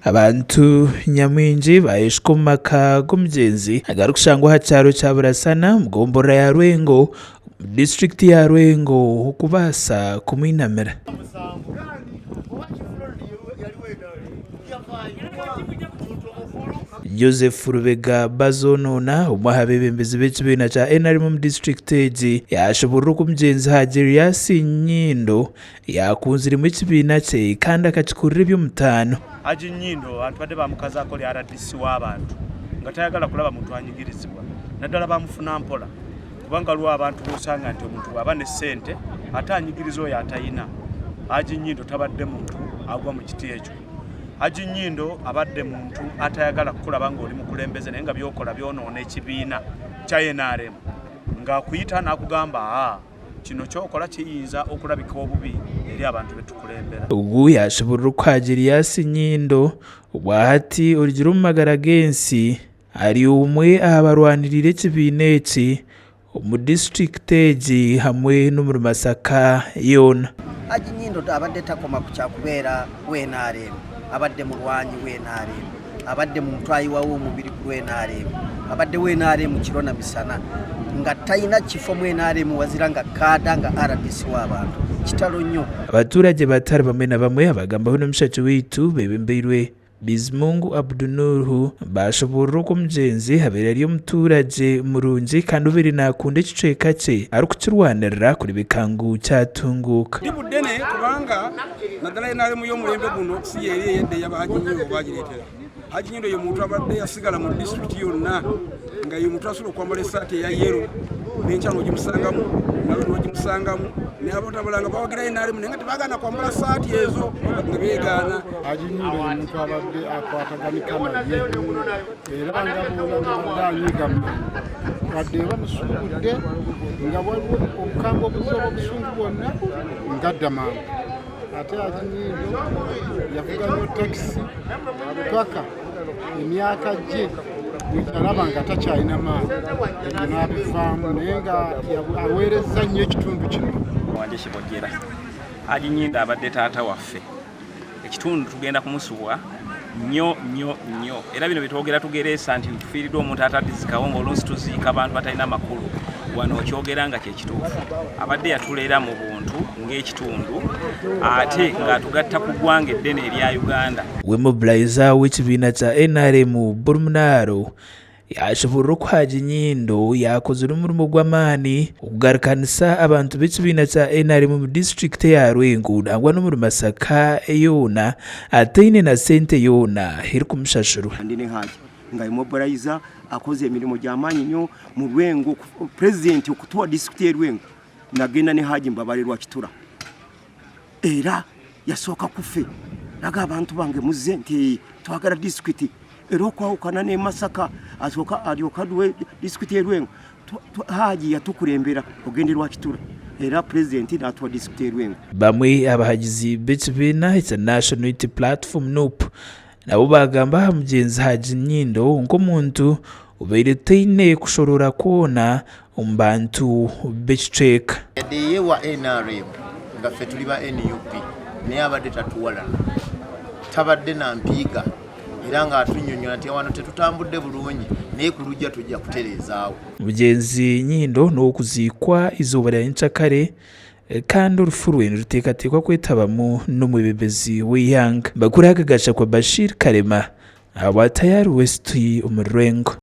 Abantu nyamwingi baayeshuka omu maka g'omugyenzi agarikushangwa aha kyaro kya Burasana omu gomborora ya Rwengo omu disiturikiti ya Rwengo okubaasa kumwinamira. Joseph Rubega Bazonoona omwe aha beebembezi b'ekibiina kya NRM omu disiturikiti egi yaashoboorora oku omugyenzi Haji Elias Nyindo Yaakunziremu ekibiina kye kandi akakikurira eby'omutaano. Haji Nyindo abantu badde bamukazaako lya rdc w'abantu nga tayagala kulaba muntu anyigirizibwa naddala bamufuna mpola kubanga waliwo abantu b'osanga nti omuntu bw'aba ne ssente ate anyigiriza oyo atayina. Haji Nyindo tabadde muntu agwa mu kiti ekyo. Haji Nyindo abadde muntu atayagala kukulaba ng'oli mukulembeze naye nga by'okola byonoona ekibiina kya nrm ng'akuyita n'akugamba aa Kino ky'okola kiyinza okulabika obubi eri abantu be tukulembera. Ogu yaashoboorora oku Haji Elias Nyindo obwahati orugire omu magara g'ensi ari omwe aha barwaniriire ekibiina eki omu disiturikiti egi hamwe n'omuri Masaka yoona. Haji Nyindo abadde takoma ku kya kubeera wa nrm, abadde mulwanyi wa nrm, abadde muntu ayiwawo omubiri ku lw'NRM, abadde wa nrm kiro na misana nga talina kifo mu nrm wazira nga kaada nga rdc w'abantu. Kitalo nnyo. Abaturage batari bamwe na bamwe abagambaho n'omushaki waitu bebembeirwe Bizimungu Abdunurhu baashoboorora oku omugyenzi abaire ari omutuuragye murungi kandi obaire naakunda ekicweka kye arikukirwanirira kureebeka ngu kyatunguuka. Ndi budene kubanga naddala NRM y'omulembe guno si yeeri eyedda eya ba Hajji Nyindo baagireetera. Hajji Nyindo ye muntu abadde yasigala mu disitulikiti yonna nga ye muntu asobola okwambala essaati eya yero n'enkya n'ogimusangamu nawe n'ogimusangamu naye abantu abalala nga bawagira NRM naye nga tebagaana kwambala saati ezo nga beegaana. Haji Nyindo ye muntu abadde akwataganika naye era nga bw'olaba abadde anyiiga mangu wadde bamusuubudde nga waliwo obukambwe obuzze obusungu bwonna ngadda mangu ate Haji Nyindo yavuga nnyo takisi paka emyaka gye bwetalaba nga takyalina maanyi ebyo n'abivaamu naye nga aweerezza nnyo ekitundu kino. Wanje Kibojera Haji Nyindo abadde taata waffe ekitundu tugenda kumusubwa nnyo nnyo nnyo era bino byetwogera tugereesa nti tufiiriddwa omuntu atadizikawo ng'oluusi tuziika abantu batalina makulu wano okyogera nga kyekituufu abadde yatuleera mu buntu ng'ekitundu ate ng'atugatta ku ggwanga eddene erya Uganda. Wemobilizer w'ekibiina kya NRM Burmunaaro yaashoboorora oku Haji Nyindo yaakozire omurimo gw'amaani okugarukanisa abantu b'ekibiina kya NRM omu disiturikiti eya Rwengo nangwa n'omuri Masaka yoona ataine na sente yoona erikumushashurwa. Ndi ne Haji nga ye mobilizer akoze emirimu gy'amaanyi nnyo mu Lwengo pulezidenti okutuwa disitulikiti y'e Lwengo nagenda ne Haji Mbabale Rwakitura era yasooka kufe naga abantu bange muzze nti twagala disitulikiti era okwawukana ne Masaka asooka alyoka aduwe disitulikiti y'e Lwengo Haji yatukulembera ogende Rwakitura era pulezidenti natuwa disitulikiti y'e Lwengo. Bamwe abahagizi b'ekibiina ekya National Unity Platform, NUP, Nabo baagamba aha mugyenzi Haji Nyindo nk'omuntu obaire taine kushoroora kwona omu bantu b'ekicweka. Yadde ye wa nrm nga ffe tuli ba nup naye abadde tatuwalana, tabadde na mpiiga era ng'atunyonyola nti wano tetutambudde bulungi naye ku lujja tujja kutereezaawo. Mugyenzi Nyindo n'ow'okuziikwa eizooba rya nyenkyakare Kandi orufu rwe niruteekateekwa kwetabamu n'omwebembezi w'eihanga. Bakuru aga gashakwa Bashir Karema ahabwa Tayari West omuri Rwengo.